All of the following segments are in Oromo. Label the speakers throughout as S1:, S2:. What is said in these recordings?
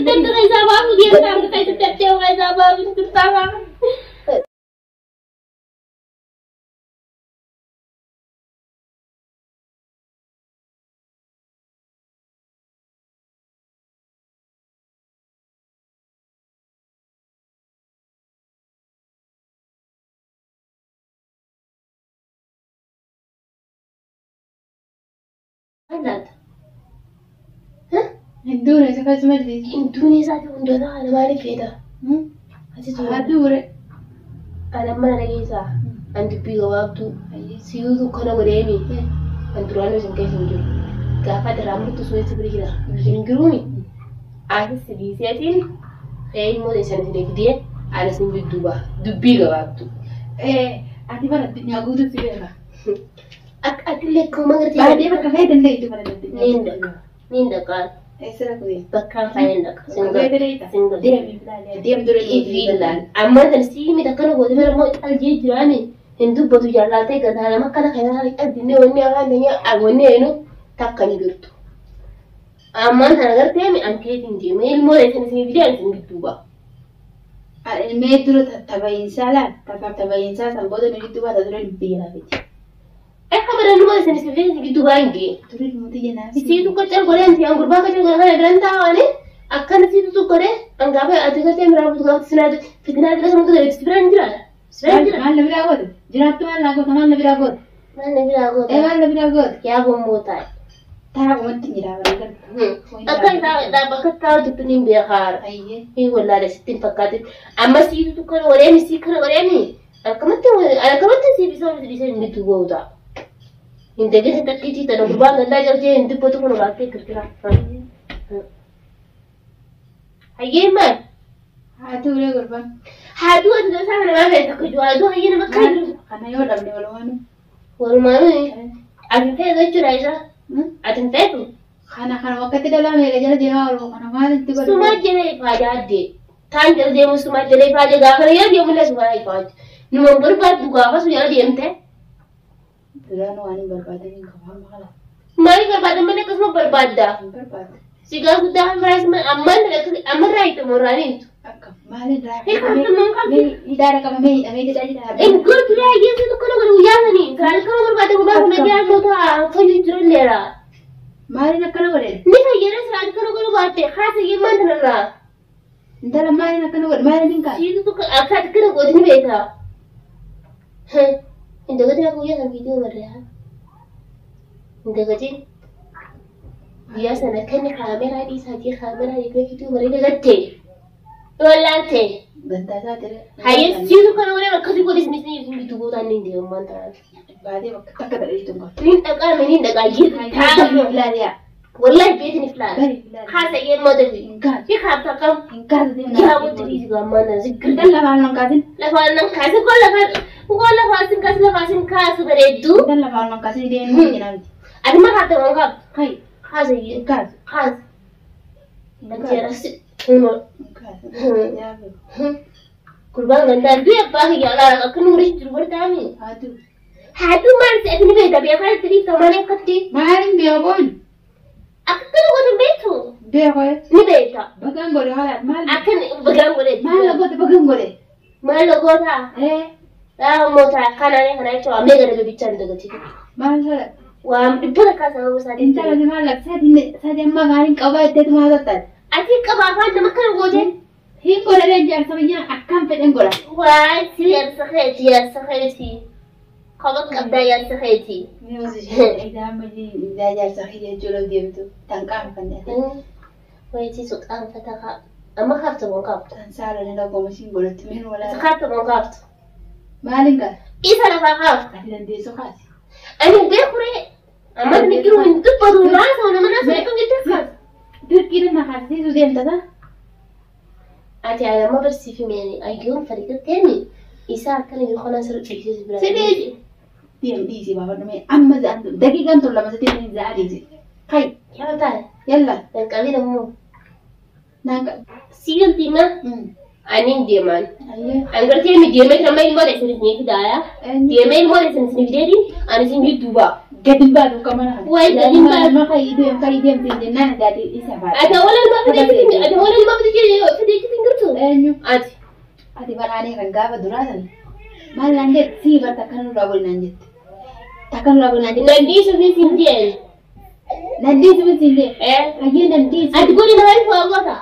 S1: Sitti keessaa baasu deemtaa sitti haftee keessaa baasu jirtaa. Laata?
S2: Hinduun isa akkasuma jirti.
S1: Hinduun isaati hundoota kana maaliif feeta? Ati
S2: Haa duure.
S1: Ani amma na dhageessaa. An dubbii gabaabduu. Siyuutu kana godheemi. An duraanuu isin keessa hin jiru. Gaafa irraa murtu sunis bira jira. Hin jiruumi. Atis si dhiiseetiin ee immoo isan isin fidee ani isin gidduu ba'a. Dubbii gabaabduu.
S2: Ati bara addunyaa guutuutti beeka.
S1: Akka atillee akkuma gartee.
S2: Baadiyyaa bakka feete illee itti bara addunyaa.
S1: Niin dhaqa. Niin dhaqa.
S2: Eessa dhaqu deema?
S1: Bakkaan faaya hin dhaqa.
S2: Bakka feete deemta?
S1: Single.
S2: Deemi filaalee. Deem dura
S1: Ifiillaan. Amma tan siimit akkana goote bara immoo qalbii jiraani hin dubbatu jaallatee gataa nama akkana kana qalbinnee wanni afaan keenya wanni eenyu takka hin jirtu. Ammaan tana gartee mi an keetiin deemee ilmoo isin isin fidee ani isin gidduu ba'a.
S2: Mee dura tattaba'iinsaa laal? Tattaba'iinsaa san booda nu gidduu baata dura nuti jalaafiti.
S1: Akka bara ilmoo isin isin fidee isin gidduu ba'a hin ga'e.
S2: Dura nuti jalaafiti.
S1: Isiitu qoccaa godhee anti an gurbaa qoccaa godhee kana biran taa'anii akkana siitu godhee an gaafa ati gartee miraa butu gaafa sinaa fitinaa jira sun godhee si biran jira. Si biran jira.
S2: Maal na biraa goote? Jiraattu maal naa goota? Maal na biraa goote?
S1: Maal na biraa
S2: Ee
S1: goota?
S2: maal na biraa goote?
S1: Yaa bomboo taa'e.
S2: Taraa qomatti hin jiraa bara garta.
S1: Akka isaa bakka taa'u jirtu ni beekaara.
S2: Ayyee.
S1: Ni wallaale sitti hin fakkaatin. Amma siitu kana godhee sii kana godhee akkamatti akkamatti siif isa dhiisee hin bitu ba'u ta'a. Hin deeggarsa takkiitii tana gurbaan gandaa cabsee hin dubbatu kun baattee kirkira. Hayyee maal?
S2: Haa tuulee gurbaan.
S1: Haaduu ati isaa kana maal feete akka jiru haaduu hayyee nama akka jiru.
S2: Kana yoo dhabne walumaanuu.
S1: Walumaanuu ati hin feetu jechuudha isa. Ati hin feetu.
S2: Kana kana wakkatti dhalaa meeqa jala deemaa oolu kana maal itti godhu?
S1: Sumaa jala ifaaja addee. Taan jala deemu sumaa jala ifaaja gaafa yoo deemu illee sumaa ifaaja. Numa barbaaddu gaafa su jala deemte.
S2: Duraan waan hin barbaadamiin hin qabu amma kana.
S1: Maaliif barbaadan malee akkasuma barbaadda.
S2: Hin barbaadu.
S1: Sigaa guddaa kan biraas amma irraa itti morraaniitu.
S2: Akka maaliin
S1: Hiikkaatu
S2: hidhaadha qabamee hidhamee jedhaa jira.
S1: Hin gortu raayyeessu tokko na godhu guyyaa sanii. Karaa kana barbaadde gurbaa kun nagaa moota fayyuu jiru illeera.
S2: Maaliin akkana godhe?
S1: Ni fayyada siraan kana godhu baatte haasa yemmaan tanarraa.
S2: Intala maaliin akkana godhe? Maaliin hin kaa'e?
S1: Siitu tokko akka ati kana godhu ni beekta. Hin dagatin akka guyyaa sana viidiyoo barreessa. Hin dagatin. Guyyaa sana akka inni kaameraa dhiisaatii kaameraa dhiisee viidiyoo barree dagatte. Wallaalte.
S2: Gantaa isaa ture.
S1: Hayyee siitu kana godhee akkasii godhe isin isin bituu gootaan ni deemu maan ta'an.
S2: Baatee bakka takka ta'ee jiru kun.
S1: Nin dhaqaa mi nin dhaqaa jiru.
S2: Taa'aa ilaaliyaa.
S1: Wallahi beetin iflaala.
S2: Bari ilaaliyaa.
S1: Haasa yemmuu dafi.
S2: Hin kaatu.
S1: Si kaafta kam?
S2: Hin kaatu deemna.
S1: Yaa wanti dhiisi gaammaan na zikir.
S2: Intala lafaan nan kaasin.
S1: Lafaan nan kaase koo lafaan koo lafaan sin kaase lafaan sin kaasu bareeddu.
S2: Intala lafaan nan kaasin deemnu jedhaa miti.
S1: Ati ma kaafta waan kaaftu?
S2: Kai.
S1: Haasa
S2: Hin
S1: yee.
S2: kaatu.
S1: Haasa.
S2: Hin kaatu.
S1: Anjeerasi. Huno.
S2: Hin kaatu.
S1: Gurbaan gandaa du'e abbaa kiyya alaala akka nu waliin jiru bartaami.
S2: Haatu.
S1: Haaduu maal si ati ni beekta beekaa itti dhiifta malee akkatti.
S2: Maaliin beekoon?
S1: Akka kana godhan beektu?
S2: Beekoo.
S1: Ni beekta.
S2: Bagaan godhe haala maal?
S1: Akka bagaan godhe.
S2: Maal lagoota bagaan godhe?
S1: Maal lagoota?
S2: Ee.
S1: Moota kanaan kana jechuun amma gara gabichaan dagati.
S2: Maal haala?
S1: Waan dhibba takkaa sababa isaatiin.
S2: Intala maal sadi sadi amma maaliin qabaa jetteetu maal tattaate?
S1: Ati qaba afaan nama kana goote.
S2: Hin godhe jaarsa biyyaa akkam fedhen godha.
S1: Waa si yaarsa keeti yaarsa keeti. Qaba qabdaa yaarsa keeti.
S2: Jaarsa kiyya jechuudha deemtu tan qaanfanne.
S1: Wayitii su qaanfata kaa. Amma kaaftu moo kaaftu?
S2: Tan saala ni lagooma siin godhatti miin
S1: Ati
S2: walaa.
S1: kaaftu moo kaaftu?
S2: Maaliin kaase?
S1: Isa lafaa kaaftu.
S2: Ati dandeessu kaase.
S1: Ani beekuree. Amma ni jiru hin dubbatu naasoo nama naasoo akkam jettee kaaftu.
S2: Dirqiin na kaasisiisuu deemta taa?
S1: Ati amma barsiifameen ayyoon fariigatteemi isa akkana jiru kanaan sirri dhiisee bira.
S2: Sidii deem dhiisii baafadhu mee amma za'an daqiiqaan tun lama sadii hin za'a dhiisi. Kai
S1: Yaa taa'e.
S2: yalla
S1: Danqabii nammoo.
S2: naan qabu.
S1: Siganti ma ani deemaan.
S2: Ayyee.
S1: An gartee mi deemee kan amma ilmoo isin isin fidaaya. Deemee ilmoo isin isin fideeti ani isin gidduu ba'a.
S2: Gadi hin baatu akka mana kana.
S1: Wayi gadi hin baatu.
S2: Nama kai deem kai deem jennaan daadii isa baata.
S1: Ati awwaala ilmaa fideeti ati awwaala ilmaa
S2: aanee kan gaafa duraa sana maal naan jette sii bar takka nurraa godhi naan jette. Takka nurraa godhi naan jette.
S1: Nandiisu fi siin jeen.
S2: Nandiisu fi siin jee.
S1: Eh.
S2: Hayyee nandiisu.
S1: Ati godhi nama ifa goota.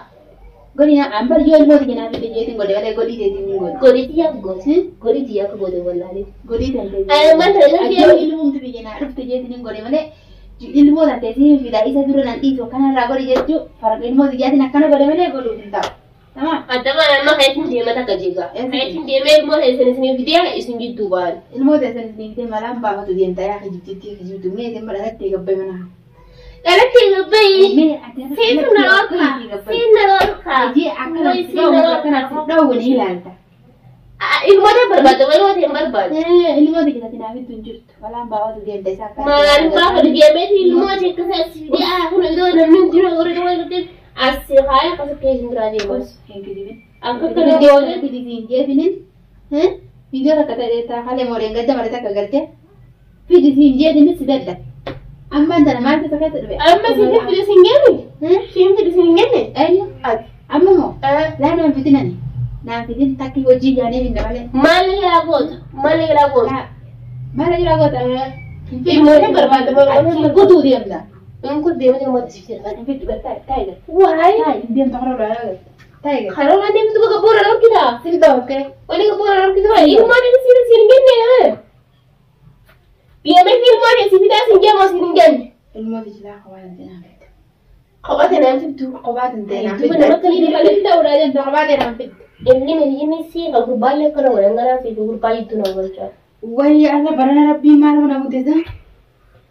S2: Godhi na ambar yoo ilmoo tiyya naaf fide jeetiin godhe malee godhii teetiin hin godhe.
S1: Godhi tiyya gooti. Godhi tiyya akka goote wallaalee.
S2: Godhii tan ta'e.
S1: Ani ammaan tana irratti
S2: Yoo ilmoomti biyya naa dhufte jeetiin hin godhe malee ilmoo tan ta'e siin fida isa dura nan dhiisu akkanarraa godhi jechuu farqa ilmoo tiyyaatiin akkana godhe malee godhuuf hin ta'u. Tamam.
S1: Addama amma kayetin deema takka jeega. Kayetin deemee ilmoo teessan isin fidee isin gidduu ba'an.
S2: Ilmoo teessan isin fidee malaan baafatu deemta yaa kijibtitti kijibtu mee isin badhaatti gabbee mana.
S1: Dhalatti gabbayi.
S2: Mee ati
S1: Siin na dhorka. Siin na dhorka.
S2: Hojii akkana si dhowwu akkana si dhowwu ni ilaalta.
S1: Ilmoota barbaada ilmoota hin barbaadu.
S2: Ilmoo tiyyaatiin naaf hin jirtu malaan baafatu deemta isa akkana.
S1: Maal baafatu deemeeti ilmoota akkasii as fidee kun iddoo namni hin jiru warri nama irratti as kaayee akkas keessa hin biraa deemas.
S2: Hin kijibin.
S1: Akka kana
S2: Viidiyoo
S1: deemee
S2: fidisiin jeefinin viidiyoo takka ta'e kalee moodeen gadda mare takka galtee fidisiin jeefinin si dadda. Ammaan tana maaltu isa keessa dhufe?
S1: Amma siin fidisiin geenne? Siin fidisiin geenne?
S2: Eenyu?
S1: Ati.
S2: Amma moo? Laa naan fidinani. Naan fidin takki hojii jaanee finna malee.
S1: Maal jalaa goota? Maal jalaa goota?
S2: Maal jalaa goota?
S1: Ilmoota barbaada barbaada.
S2: Kutuu deemta.
S1: Inni kun deemee ilmoota si fidee.
S2: Hin fiddu taa'i taa'i gad.
S1: Waayee.
S2: Taa'i hin deemta karaa ulaa gad. Taa'i gad.
S1: Karaa waan deemtu bakka boora dhorkita.
S2: Sin ta'u kee.
S1: Wani boora dhorkita. Ilmoota si siin genne. Deemee ilmoota si fidaa siin geemu siin genne.
S2: Ilmoota jilaa kophaa hin ta'e naan fiddu.
S1: Kophaa ta'e naan fiddu.
S2: Kophaa hin ta'e naan
S1: Duuba
S2: fiddu.
S1: nama akkamii
S2: Hin ta'u dhaa deemta kophaa ta'e naan fiddu.
S1: Inni inni si ka gurbaalee akkana godhan ganaa fi gurbaa jidduu nama galchaa.
S2: Wayii alla barana rabbii maal mana guddisa?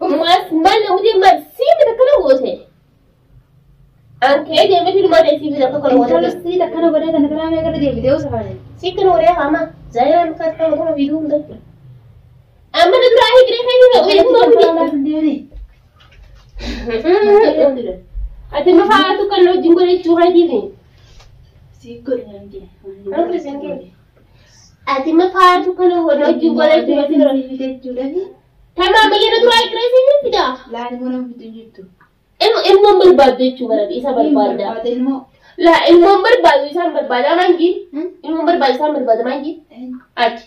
S1: Maal maal namni maal siif akkana goote. An kee deemee ilmoota si fida akka kana
S2: Intala
S1: goote.
S2: siit akkana godhee tana karaa meeqa irra deebitee usa faana.
S1: Si kana godhee haama zaayiraan kan ta'u kana fiduu hin danda'u. Amma na duraa hidhee kan inni ilmoo Ati ma faatu kan wajjin godhachuu keetiifi.
S2: Siit godhe naan jee.
S1: Ati ma faatu kan wajjin godhachuu keetiifi. Tamaam bayyana duraa hidhee si fida.
S2: Laan immoo nama fiddu hin jirtu.
S1: Ilmoon barbaaddu jechuu barbaada isa barbaada.
S2: Barbaada ilmoo.
S1: Laa ilmoon barbaadu isaan barbaada maanji. Ilmoon barbaadu isaan barbaada maanji. Ati.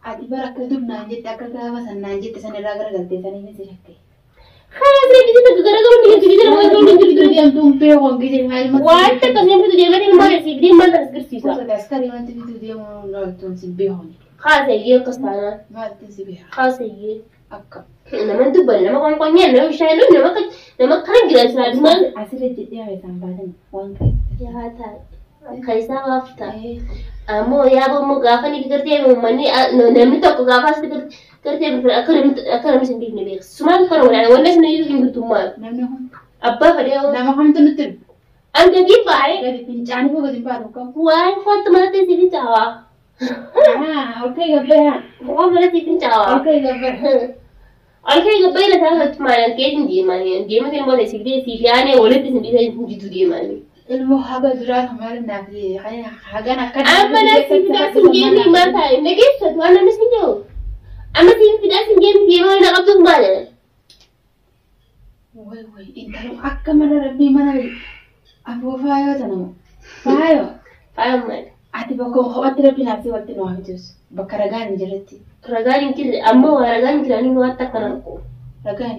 S2: Ati bara akka dur naan jette akka gaafa san naan jette san irraa garagaltee sanii si shakke.
S1: Karaa siree biyya takka garagaru ni jirtu biyya nama garagaru ni jirtu.
S2: Deemtuun beekuun gisee maal
S1: Waan takka siin fidu deemanii ilmoon asii fidee maal tanas agarsiisa.
S2: Gosa askarii wanti fidu deemuun loltuun si beekuun.
S1: Kaasayyee akkas taanaan.
S2: Maaltu si beeka?
S1: Kaasayyee.
S2: Akka.
S1: Nama dubban nama qonqonyaan nama bishaan nama nama kana jira silaa
S2: Asirra jedhee haa isaan baasan waan ka'e.
S1: Yaa taa'e. Akka isaa baafta. Ammoo yaa immoo gaafa ni gartee uummanni namni tokko gaafa asitti gartee akka namni akka namni sin beekne beeksisu. Sumaan kana walaana wanni isin iyyuu hin jirtu maal?
S2: Namni kun
S1: Abbaa fedhee hoo.
S2: nama kamtu nutti dhufu.
S1: An gadi baay'ee.
S2: Gadi fincaanii koo gadi hin baatu kam.
S1: Waan kootu manatti si fincaawaa.
S2: Haa ol ka'e gabbee haa.
S1: Waan manatti fincaawaa.
S2: Ol ka'e gabbee.
S1: Ol ka'e gabbee lataa hojii maal keetiin deemanii deemanii immoo si fidee si fiyaanee walitti isin dhiisee jitu deemanii.
S2: Ilmoo haga duraa kan maal naaf hagan akkana.
S1: Amma na si fidaa sin geemni maal taa'e na geessatu waan namni sin jiru. Amma si fidaa sin geemni deemaa na qabdu maal?
S2: Way way intalo akka mana rabbii mana aboo faayoo tana faayoo.
S1: Faayoo maal?
S2: Ati bakka ho'atti rabbii naaf si walitti nu hafituus bakka ragaan hin jirretti.
S1: Ragaan hin jirre ammoo waa ragaan hin jirani nu waan takka rakkoo.
S2: Ragaan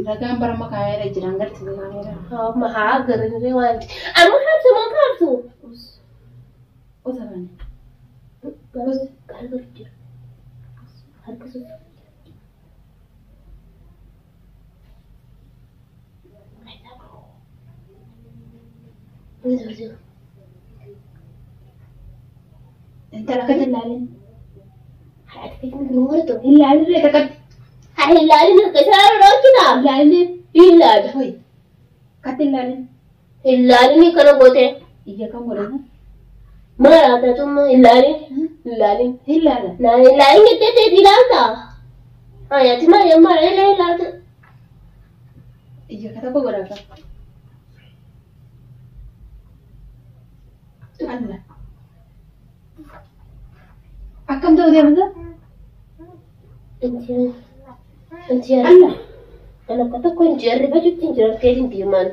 S2: ragaan barama kaameera jiran garsiisa kaameera.
S1: Amma haa agarre waan amma kaabsu moo kaabsu?
S2: Us usa bane.
S1: Gargar jira. Harka sun.
S2: Intala akkatti ilaalin.
S1: Ilaalin
S2: Ilaalin ree takkatti.
S1: Ilaalin harka isaa dhorkita.
S2: Ilaalin.
S1: Ilaali.
S2: Hoy. Akkatti ilaalin.
S1: Ilaalin kana goote.
S2: Ija kam godhatan?
S1: Maal haataatummaa ilaalin. Ilaalin.
S2: Ilaala.
S1: Naan ilaalin jettee ta'e ilaalta. Ati maal maal ilaalta.
S2: Ija ka tokko godhata. Alla. Akkam ta'u deemta?
S1: Inti
S2: Alla.
S1: Ana akka tokko hin jirre bajuutti hin jiran keetiin deemaan.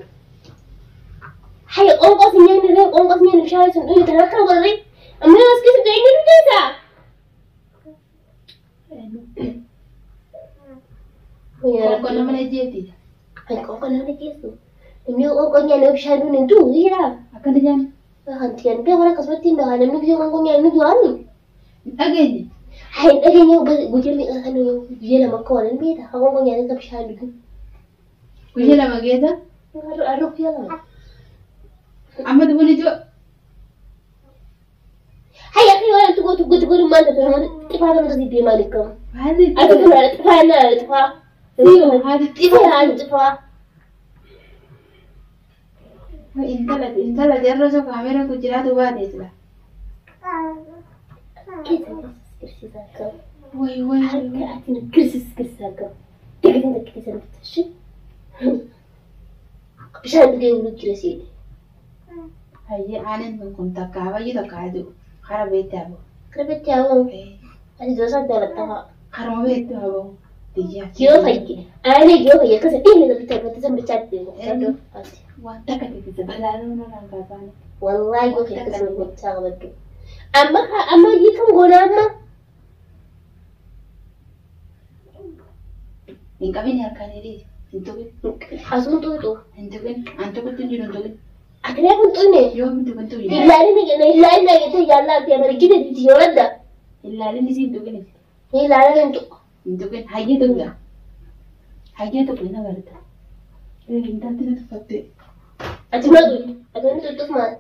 S1: Haya qoonqoos hin nyaanne ree qoonqoos hin nyaanne bishaan sun dhuyi kana akkana godhare Amma as keessa eenyu keessa?
S2: Qoonqoo nama na jeetti.
S1: Qoonqoo nama jeessu. Namni qoonqoo nyaanne bishaan duun hin du'u jira.
S2: Akkana jaan.
S1: Kan tiyan beeku akkasumatti hin beekan namni biyya qoonqoo nyaanne du'aani.
S2: Hin dhageenye.
S1: Haa hin dhageenye guyyaa meeqa kan guyyaa lama akka waan hin beekta. Kan qoonqoo nyaanne kan bishaan duun.
S2: Guyyaa lama keessa.
S1: Har'a guyyaa lama.
S2: Amma dubbuni ijoo.
S1: Hayya akhi waan tuqoo tuqoo tuqoo maal ta'e xifaa nama tasii deemaa likkama.
S2: Haati
S1: Ati kun xifaa na xifaa.
S2: Haati
S1: Xifaa haati xifaa.
S2: Intala intala jarra osoo kaameeraan kun jiraatu baate jira.
S1: Keessa kirsiisaa qabu.
S2: Wayi wayi.
S1: Harka ati kirsiis kirsiisaa qabu. Deeggarsa takkiisa nuti. Bishaan dhugee wulu jira siidhe.
S2: Hayyee aanan kun takka habayyu takka haa jiru. Kara beekte haa bahu.
S1: Karbatti haa bahu. Ati doosaa jaalatta haa.
S2: Karuma beektu haa bahu. Biyyaa.
S1: Yoo fayye. Aanee yoo fayye akkasa dhiirri namni tabbata san bichaatti deemu.
S2: Waan takka tittisa balaa nama kan kaasaani.
S1: Wallahi yoo fayye akkasuma gochaa qabaddu. Amma amma hiikan goona amma.
S2: Hin qabin harkaan hidhii. Hin tuqin.
S1: Asuma tuqxu.
S2: Hin tuqin. An tuqutti hin jiru hin tuqin.
S1: Ati reefu hin tuqne.
S2: Yoo hin tuqin tuqin.
S1: Ilaalin ilaalin jettee jaallaa ta'e margite titi yoo ladda.
S2: Ilaalin isii hin tuqin.
S1: Ilaalin hin tuqu.
S2: Hin tuqin. Hayyee tuqda. Hayyee tuqin agarta. Intalti na tuffatte.
S1: Ati maa tuqxu? Ati wanti tuqxuuf maal?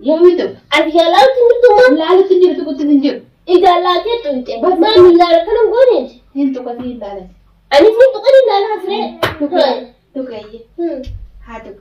S2: Yoo hin tuqu.
S1: Ati jaallaatti hin jirtu maa?
S2: Ilaalutti hin jiru tuqutti hin jiru.
S1: Ilaalaatee tuqxe. Maal ilaala kana hin gooneeti?
S2: Hin tuqatii ilaalati.
S1: Anis hin tuqin ilaala hasree.
S2: Tuqe. Tuqe. Haa tuqu.